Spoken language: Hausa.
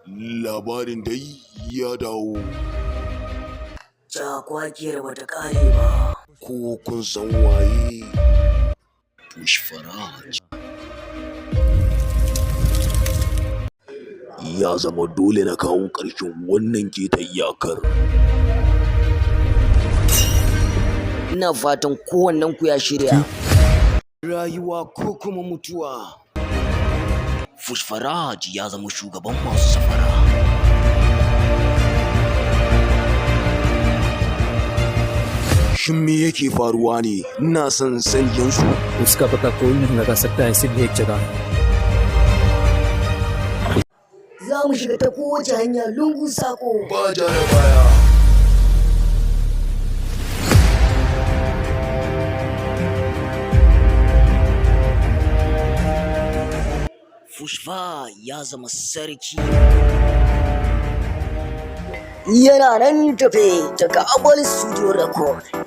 Labarin dai ya dawo. Cakwakiyar bata ƙare ba. Ko kun san waye Pushfaraj? Ya zama dole na kawo ƙarshen wannan keta iyakar. Ina fatan kowannen ku ya shirya. Rayuwa ko kuma mutuwa. Pushfaraj ya zama shugaban masu safara. Shin me yake faruwa ne? Ina son sani yanzu. उसका पता कोई नहीं लगा सकता, ऐसी भी एक जगह है। Za mu shiga ta kowace hanya, lungu sako. Ba ja da baya. Fushfa ya zama sarki. Yana nan tafe daga Abal Studio Record.